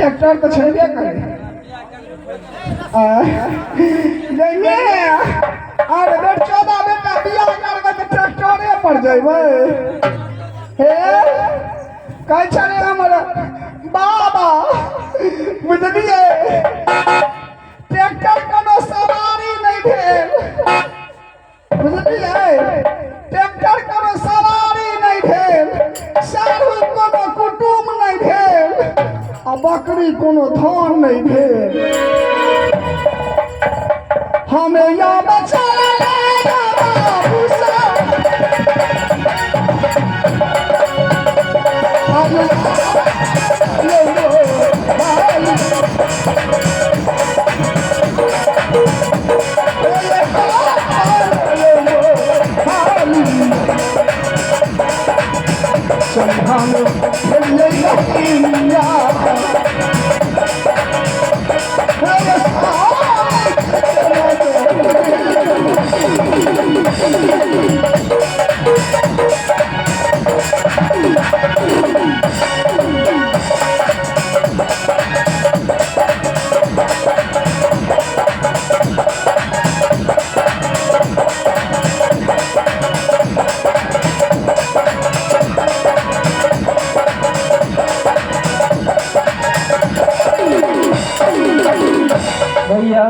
Tractor तऽ छेबे करे। जाहिमे अरे बेट 14 बेटा बियाह करबै तऽ ट्रैक्टरे पर जयबै। हे कहै छलै हमर बाबा, बुझलियै, ट्रैक्टर कोनो सवारी नहि भेल, बुझलियै, ट्रैक्टर कोनो सवारी नहि भेल, साढ़ू कोनो कुटुम नहि भेल आ बकरी कोनो धन नहि भेल। हमे या बचा बाबू भैया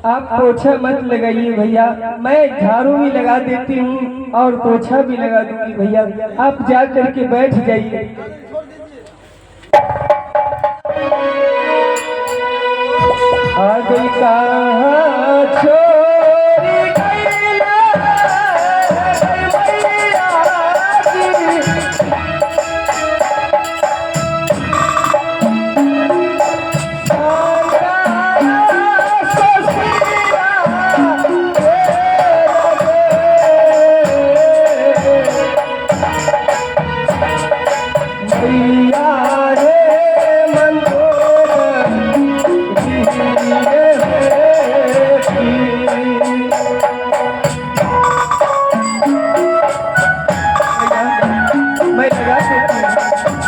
आप पोछा मत लगाइए भैया, मैं झाड़ू भी लगा देती हूँ और पोछा भी लगा दूंगी भैया, आप जा करके बैठ जाइए। आ गई कहाँ छोड़ी गई मैया जी। मैं लगा देती हूँ।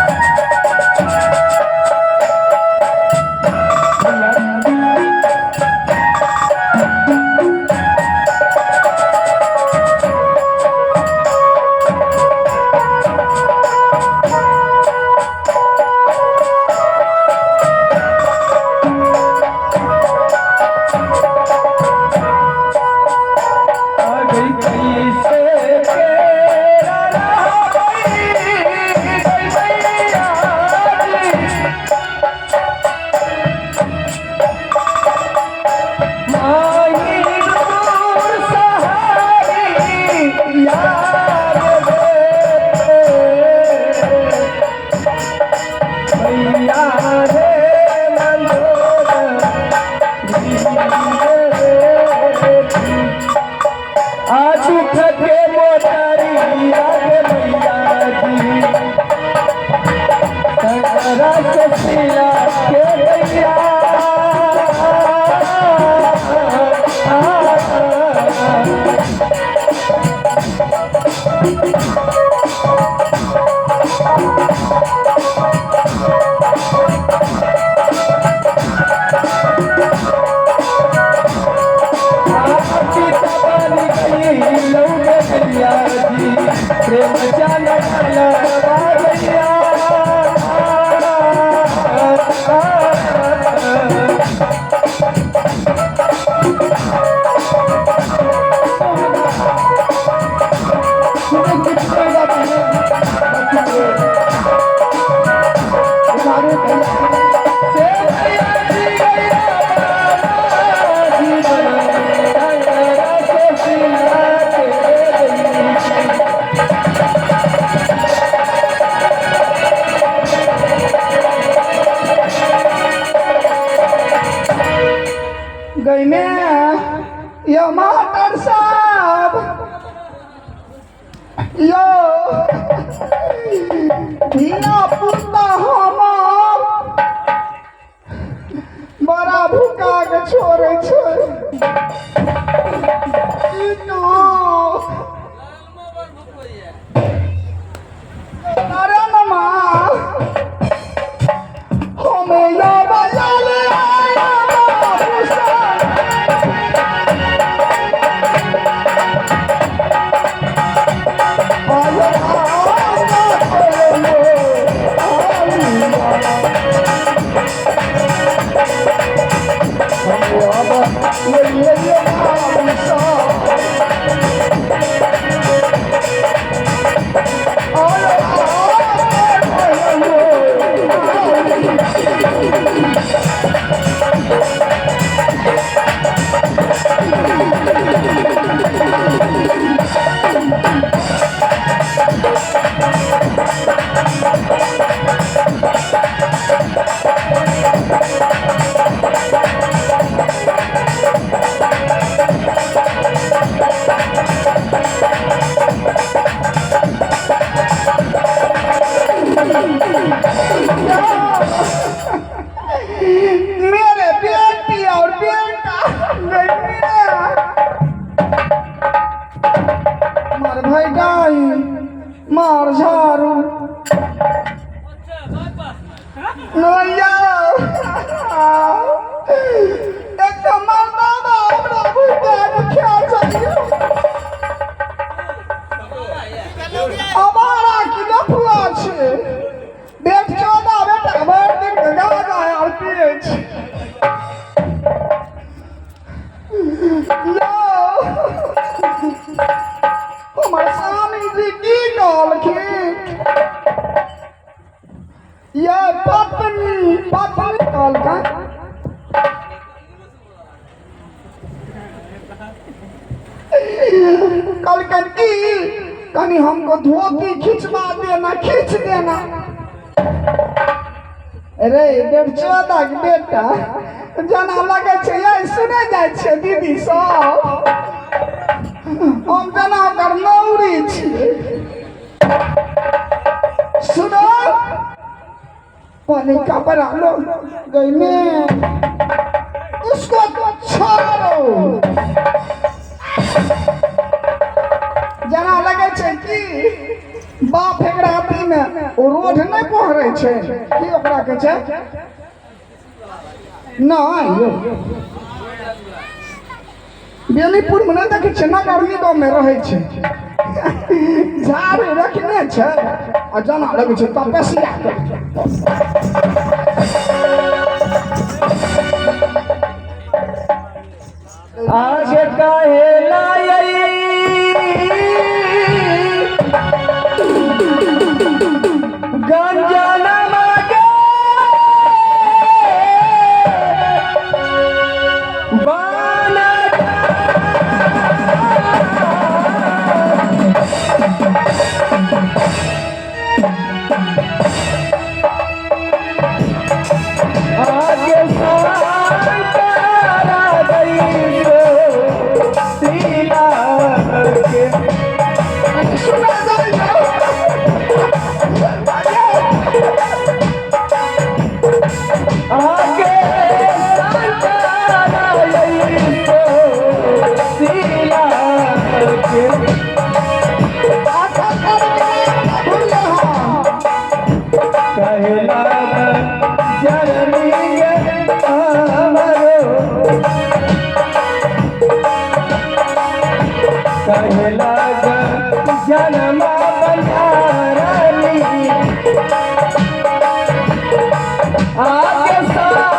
आ गई कैसे केरा गई गई मैया जी। माही दूर सहारी यार रे मैया रे आ दुख के मोटारी आगे मैया जी, तंगरा ससिया के भैया। प्रेम जान गैया। से भैया जी गैया जीवन सुशीला के गईमे यो मास्टर साहब, यो धिया पुता हमर बड़ा भूखा के छोड़े छै। की कहू? अरे नमा, मेरे बेटी और बेटा नहीं मिला। मार भाई डाई मार झाड़ू नैया एक मार बाबा हमरा भूखा दुखिया छथिन। अबारा की लफुआ छै बेट चौदा बेटा भरि दिन गाजा और पिए छै। यौ हमर स्वामी जी की कहलखिन? ये पत्नी पत्नी कहलकै कहलकनि की कनि हमको धोती खिंचवा देना, खींच देना। अरे बेचौदाक बेटा जेना लगै छै यै सुनै जाइ छै दीदी सब, हम जेना ओकर नौरी छियै। सुनो पहले कपड़ा लो गई में उसको छोड़ो। जेना लगै छै कि बाप एकरा अथीमे ओ रोड नहि पोहरै छै, की ओकरा कहै छै? नहि यौ, बेनीपुरमे नहि देखै छियै, नगर निगममे रहै छै, झाड़ू रखने छै आ जेना लगै छै तपस्या करै छै। आगे काहे लाई गंजनमा के बाना आगे सारा गई सीला के सुना जाइ आगे सारा गई सीला के आखा कर कहला जननी गे अमरो कहला जन्म बंधारनी आगे सारा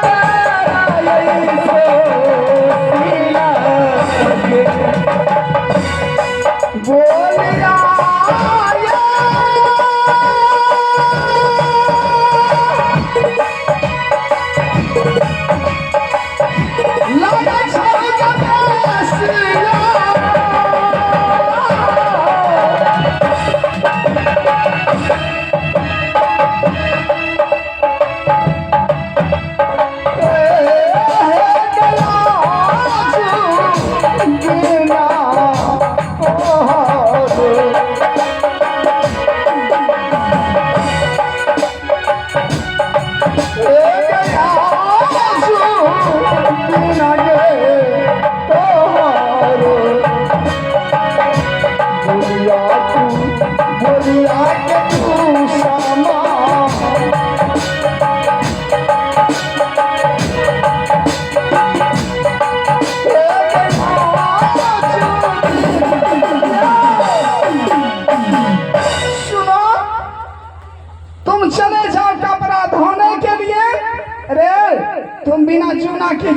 के बोलिया लगै छै जपेसिया। बोलिया के तू समा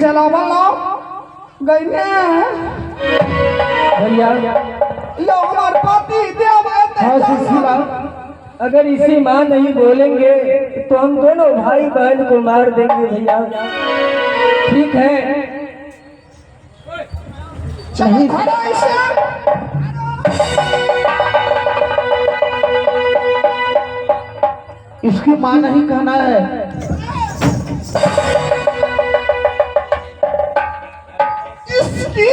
खिचलावा लाओ गई ने। भैया। लो हमार पति देव एते। हाँ सुशीला, अगर इसी माँ नहीं बोलेंगे तो हम दोनों भाई बहन को मार देंगे भैया। ठीक है। चलो धरो इसे। इसकी माँ नहीं कहना है। इसकी,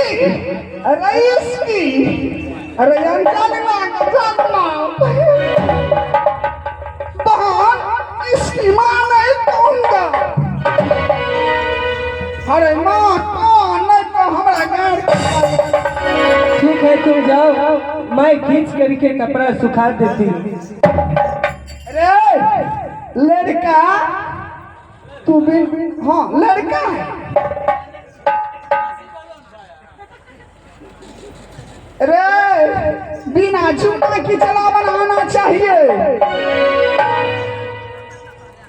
अरे इसकी, अरे अंजलवा के जन्मा बहन, इसकी माँ नहीं कहूंगा। अरे माँ कौन नहीं तो हमरा गाड़। ठीक है, तुम जाओ, मैं खींच करके कपड़ा सुखा देती हूँ। अरे लड़का तू भी, हाँ लड़का है। अरे बिना जूता की चलावन आना चाहिए।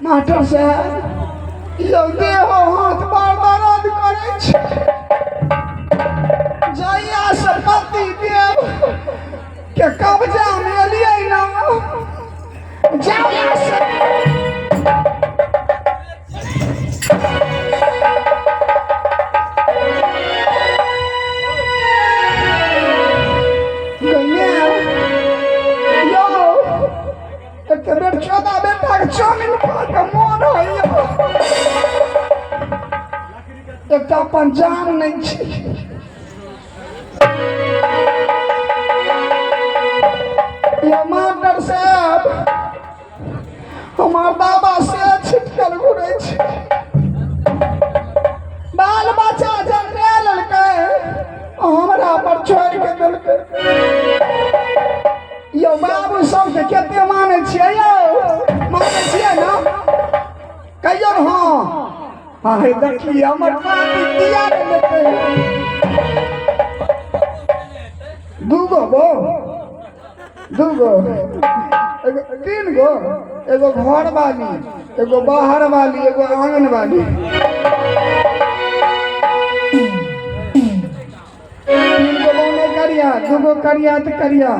मास्टर साहब यौ, देहो हाथ बार दर्द करै छै। जहिया से पति देव के कब्जा में एलियै ना, जाया से गइने यौ, एक बेर 14 बेटा के चाउमीन खा के मोन होइया। एकटा अपन जान नहि छै। यौ मास्टर साहब, हमर बाबा से छिटकल घुरै छै। बाल बच्चा जन्मे लेलकै, हमरा पर छोड़ि के देलकै। यौ बाबू सबके कते मानै छियै यौ? मानै छियै ने? कहियौ ने। हाँ हाँ, हे देखिए हमर पाती दिया लेलकै। दूगो बो, दूगो, एगो, तीन गो, एगो घर वाली, एगो बाहर वाली, एगो आंगन वाली। तीन गो बहू नहि करिया, दूगो करिया तऽ करिया।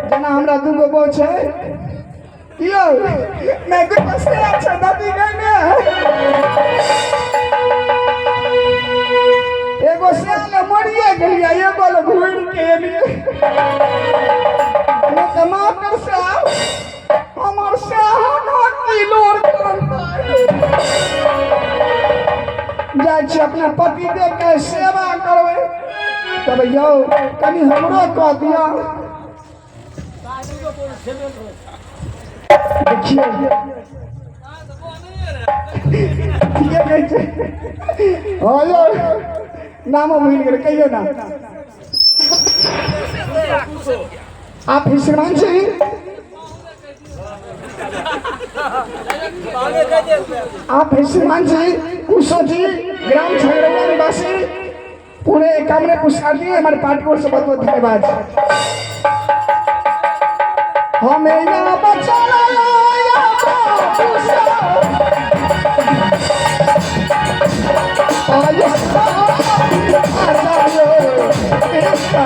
जेना हमरा दूगो बहू छै यौ, नहि दूगो से छै दादी गई ने। एगो से मरिए गेलियै, एगो लए घुरि के एलियै। नहि तऽ मास्टर साहब, हमर सेहन की लोर करतै। जाइ छी अपना पति देव के सेवा करबै। तब यौ कनि हमरो कऽ दिअ। देखियौ, ठीके कहै छै। हँ यौ, नामो भूलि गेलै, कहियौ ना। आप ही श्रीमान जी, आप है श्रीमान जी कुशो जी, ग्राम छगड़ौआ निवासी, पूरे 51 पुरस्कार दिए। हमारे पार्टी को बहुत बहुत धन्यवाद। हमें यहाँ बचा लाया बाबू साहब। आयो आयो कृष्णा।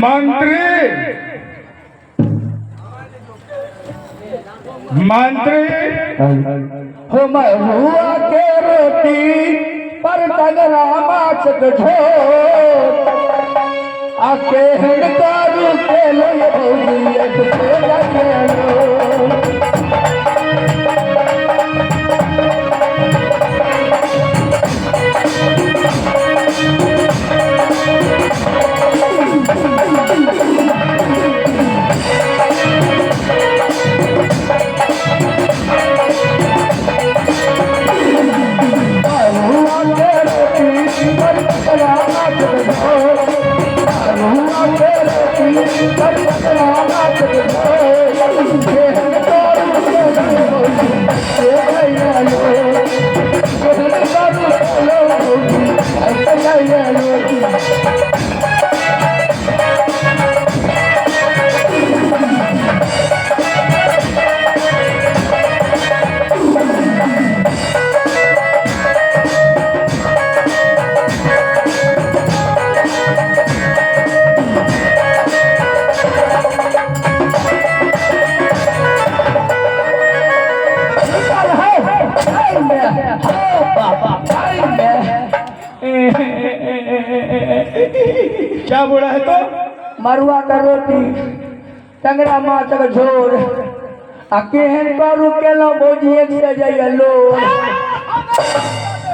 मंत्री मंत्री हो महुआ के रोटी पर टंगरा माछक झोर आ केहन दारू के लो ये भौजी एक से जाइए महुआ के रोटी पर टंगरा माछक झोर, महुआ के रोटी पर टंगरा माछक झोर, केहन दारू के लो ये भौजी से जाइए, केहन दारू के लो भौजी से जाइए। क्या बोला है तो मरुआ का रोटी टंगरा माछ के झोर आ केहन करू केलो भौजी एक से जाइए लोर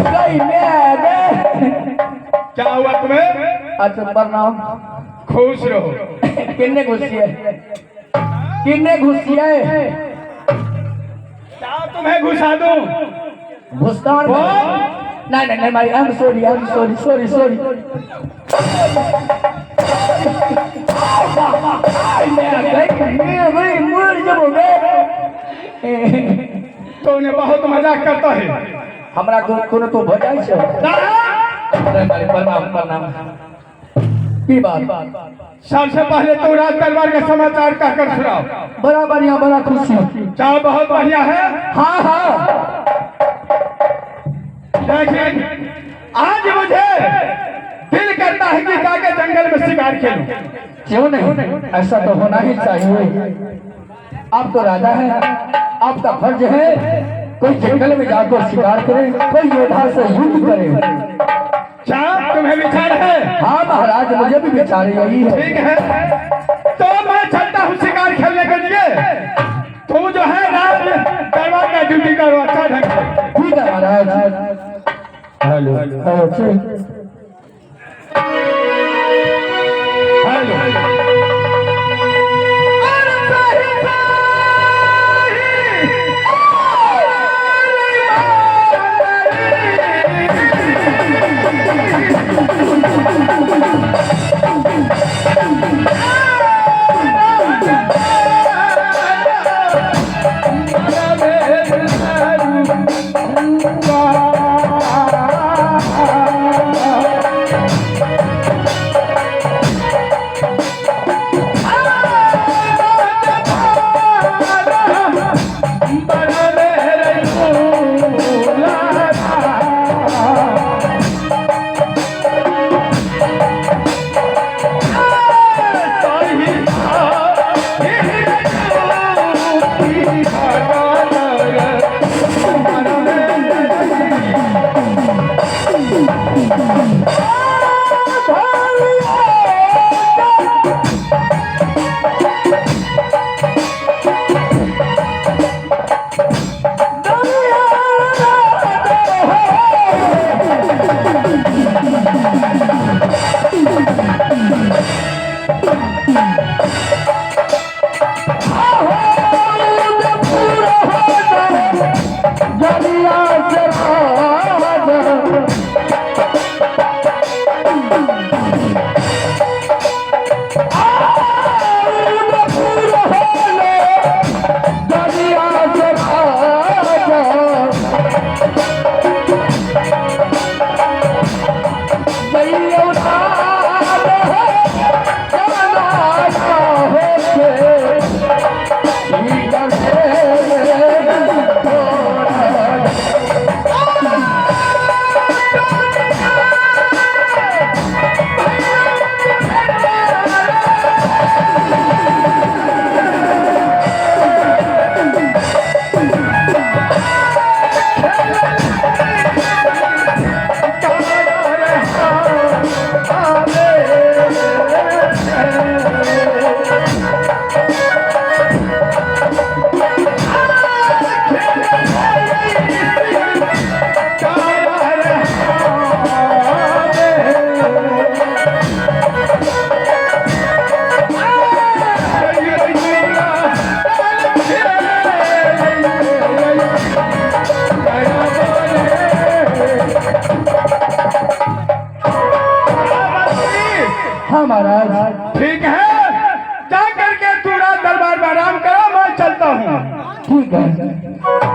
गई में गे। क्या हुआ तुम्हें? अच्छा प्रणाम। खुश रहो। किन्ने घुसिए, किन्ने घुसिए? क्या तुम्हें घुसा दूं? घुसतान बोल। नहीं नहीं नहीं मारी, I am sorry, I am sorry, sorry sorry. तो उन्हें बहुत मजाक करता है। हमरा कोनो तो भ जाइ छै। ना? प्रणाम प्रणाम। की बात? सबसे पहले तो राज दरबार का समाचार कहकर सुनाओ। बड़ा बढ़िया, बड़ा खुशी। क्या बहुत बढ़िया है? हाँ हाँ। लेकिन आज मुझे दिल करता है कि जाके जंगल में शिकार खेलूं। क्यों नहीं, ऐसा तो होना ही चाहिए। आप तो राजा हैं, आपका फर्ज है कोई जंगल में जाकर शिकार करे, कोई योद्धा से युद्ध करे। क्या तुम्हें विचार है? हाँ महाराज, मुझे भी विचार यही है। ठीक है, तो मैं चलता हूँ शिकार खेलने के लिए। तुम जो है राज दरबार का ड्यूटी करो अच्छा ढंग से। ठीक है महाराज। हेलो। हेलो, ठीक। हेलो। हाँ महाराज। ठीक है, जा करके तू राज दरबार में आराम करो, मैं चलता हूँ। ठीक है।